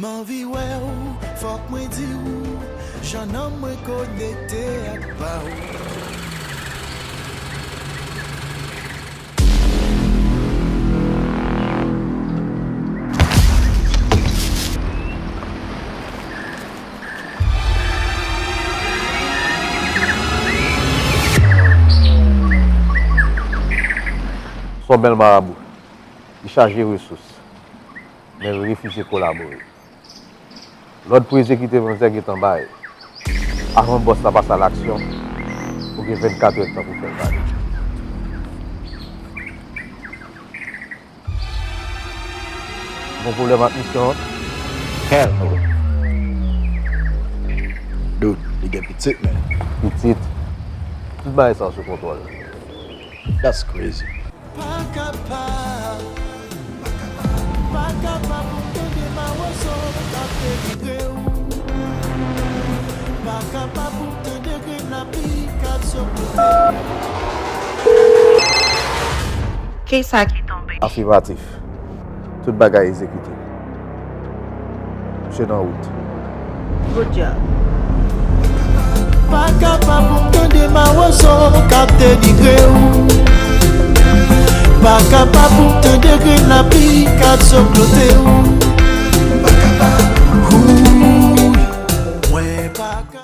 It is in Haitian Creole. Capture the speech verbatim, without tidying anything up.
M anvi wè w, fòk mwen di w, jan nanm mwen konekte ak pa w. S on bèl marabou. Li chaje resous, men l refize kolabore. Lòd pou egzekite manzè gentan bay. Avan bòs la pase a laksyon, ou gen vennkat èdtan pou fè l pale. Gon pwoblèm ak misyon an? Hell no. Dude, li gen pitit, man. Pitit? Tout bagay sa yo sou kontwòl. That's crazy. Pa kapab, pa kapab pou m tande mawozo k ap delivre w. Pa kapab pou m tande grenn lapli k ap sot kote w. Kisa ki tonbe? Afimatif. Tout bagay egzekite. Misye nan wout. Good job. Pa kapab pou m tande mawozo k ap delivre w. Pa kapab pou m tande grenn lapli k ap sot kote w. Ooh, mwen pa ka-